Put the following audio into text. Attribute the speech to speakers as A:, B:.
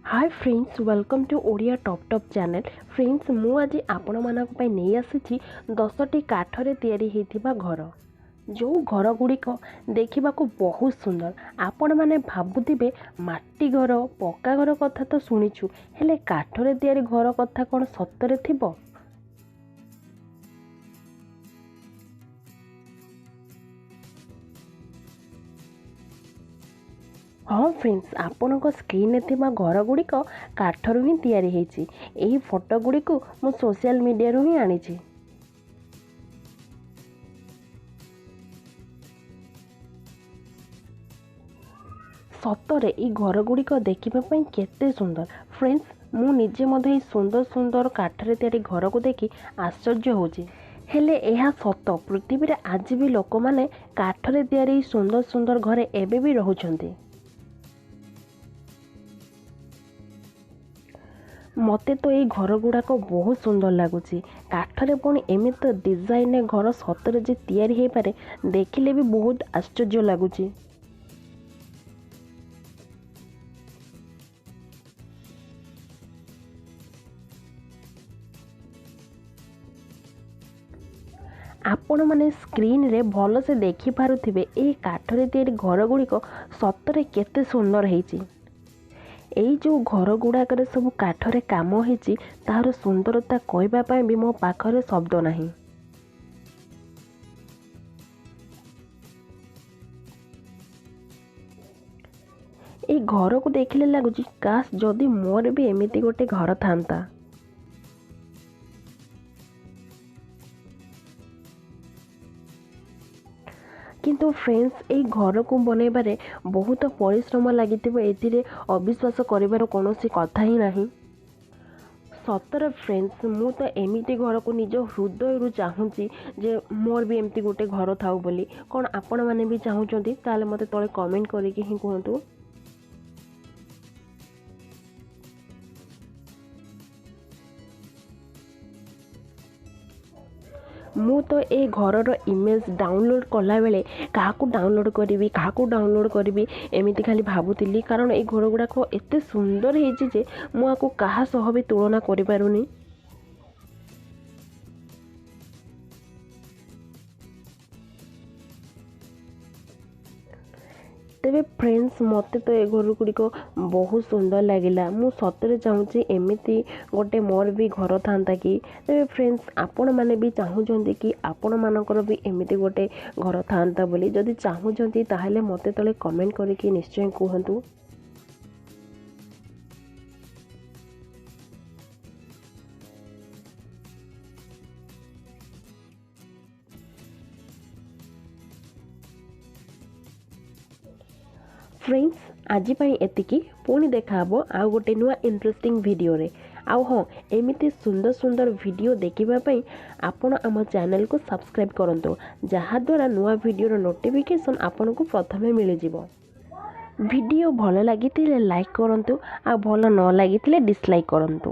A: Hi friends, welcome to Odia top top channel. Friends, ମୁଁ ଆଜି ଆପଣମାନଙ୍କ ପାଇଁ ନେଇ ଆସିଛି 10ଟି କାଠରେ ତିଆରି ହେଇଥିବା ଘର, ଯେଉଁ ଘରଗୁଡ଼ିକ ଦେଖିବାକୁ ବହୁତ ସୁନ୍ଦର। ଆପଣମାନେ ଭାବୁଥିବେ ମାଟି ଘର, ପକ୍କା ଘର କଥା ତ ଶୁଣିଛୁ, ହେଲେ କାଠରେ ତିଆରି ଘର କଥା କ'ଣ ସତରେ ଥିବ? ହଁ ଫ୍ରେଣ୍ଡସ୍, ଆପଣଙ୍କ ସ୍କ୍ରିନ୍ରେ ଥିବା ଘରଗୁଡ଼ିକ କାଠରୁ ହିଁ ତିଆରି ହେଇଛି। ଏହି ଫଟୋ ଗୁଡ଼ିକୁ ମୁଁ ସୋସିଆଲ ମିଡ଼ିଆରୁ ହିଁ ଆଣିଛି। ସତରେ ଏଇ ଘରଗୁଡ଼ିକ ଦେଖିବା ପାଇଁ କେତେ ସୁନ୍ଦର। ଫ୍ରେଣ୍ଡସ୍, ମୁଁ ନିଜେ ମଧ୍ୟ ଏହି ସୁନ୍ଦର ସୁନ୍ଦର କାଠରେ ତିଆରି ଘରକୁ ଦେଖି ଆଶ୍ଚର୍ଯ୍ୟ ହେଉଛି। ହେଲେ ଏହା ସତ, ପୃଥିବୀରେ ଆଜି ବି ଲୋକମାନେ କାଠରେ ତିଆରି ସୁନ୍ଦର ସୁନ୍ଦର ଘରେ ଏବେ ବି ରହୁଛନ୍ତି। ମୋତେ ତ ଏଇ ଘରଗୁଡ଼ାକ ବହୁତ ସୁନ୍ଦର ଲାଗୁଛି। କାଠରେ ପୁଣି ଏମିତି ଡିଜାଇନରେ ଘର ସତରେ ଯେ ତିଆରି ହେଇପାରେ, ଦେଖିଲେ ବି ବହୁତ ଆଶ୍ଚର୍ଯ୍ୟ ଲାଗୁଛି। ଆପଣମାନେ ସ୍କ୍ରିନ୍ରେ ଭଲସେ ଦେଖିପାରୁଥିବେ ଏହି କାଠରେ ତିଆରି ଘରଗୁଡ଼ିକ ସତରେ କେତେ ସୁନ୍ଦର ହେଇଛି। ଏଇ ଯେଉଁ ଘର ଗୁଡ଼ାକରେ ସବୁ କାଠରେ କାମ ହେଇଛି, ତାହାର ସୁନ୍ଦରତା କହିବା ପାଇଁ ବି ମୋ ପାଖରେ ଶବ୍ଦ ନାହିଁ। ଏଇ ଘରକୁ ଦେଖିଲେ ଲାଗୁଛି କାଶ ଯଦି ମୋର ବି ଏମିତି ଗୋଟେ ଘର ଥାନ୍ତା। କିନ୍ତୁ ଫ୍ରେଣ୍ଡସ୍, ଏଇ ଘରକୁ ବନେଇବାରେ ବହୁତ ପରିଶ୍ରମ ଲାଗିଥିବ, ଏଥିରେ ଅବିଶ୍ୱାସ କରିବାର କୌଣସି କଥା ହିଁ ନାହିଁ। ସତରେ ଫ୍ରେଣ୍ଡସ୍, ମୁଁ ତ ଏମିତି ଘରକୁ ନିଜ ହୃଦୟରୁ ଚାହୁଁଛି ଯେ ମୋର ବି ଏମିତି ଗୋଟେ ଘର ଥାଉ ବୋଲି। କ'ଣ ଆପଣମାନେ ବି ଚାହୁଁଛନ୍ତି? ତାହେଲେ ମୋତେ ତଳେ କମେଣ୍ଟ କରିକି ହିଁ କୁହନ୍ତୁ। ମୁଁ ତ ଏ ଘରର ଇମେଜ୍ ଡାଉନଲୋଡ଼୍ କଲାବେଳେ କାହାକୁ ଡାଉନଲୋଡ଼୍ କରିବି, କାହାକୁ ଡାଉନଲୋଡ଼୍ କରିବି ଏମିତି ଖାଲି ଭାବୁଥିଲି, କାରଣ ଏଇ ଘର ଗୁଡ଼ାକ ଏତେ ସୁନ୍ଦର ହେଇଛି ଯେ ମୁଁ ଆକୁ କାହା ସହ ବି ତୁଳନା କରିପାରୁନି। ତେବେ ଫ୍ରେଣ୍ଡସ୍, ମୋତେ ତ ଏ ଘର ଗୁଡ଼ିକ ବହୁତ ସୁନ୍ଦର ଲାଗିଲା। ମୁଁ ସତରେ ଚାହୁଁଛି ଏମିତି ଗୋଟେ ମୋର ବି ଘର ଥାନ୍ତା କି। ତେବେ ଫ୍ରେଣ୍ଡସ୍, ଆପଣମାନେ ବି ଚାହୁଁଛନ୍ତି କି ଆପଣମାନଙ୍କର ବି ଏମିତି ଗୋଟେ ଘର ଥାନ୍ତା ବୋଲି? ଯଦି ଚାହୁଁଛନ୍ତି ତାହେଲେ ମୋତେ ତଳେ କମେଣ୍ଟ କରିକି ନିଶ୍ଚୟ କୁହନ୍ତୁ। ଫ୍ରେଣ୍ଡସ୍, ଆଜି ପାଇଁ ଏତିକି। ପୁଣି ଦେଖାହେବ ଆଉ ଗୋଟେ ନୂଆ ଇଣ୍ଟରେଷ୍ଟିଂ ଭିଡ଼ିଓରେ। ଆଉ ହଁ, ଏମିତି ସୁନ୍ଦର ସୁନ୍ଦର ଭିଡ଼ିଓ ଦେଖିବା ପାଇଁ ଆପଣ ଆମ ଚ୍ୟାନେଲକୁ ସବସ୍କ୍ରାଇବ୍ କରନ୍ତୁ, ଯାହାଦ୍ୱାରା ନୂଆ ଭିଡ଼ିଓର ନୋଟିଫିକେସନ୍ ଆପଣଙ୍କୁ ପ୍ରଥମେ ମିଳିଯିବ। ଭିଡ଼ିଓ ଭଲ ଲାଗିଥିଲେ ଲାଇକ୍ କରନ୍ତୁ, ଆଉ ଭଲ ନ ଲାଗିଥିଲେ ଡିସଲାଇକ୍ କରନ୍ତୁ।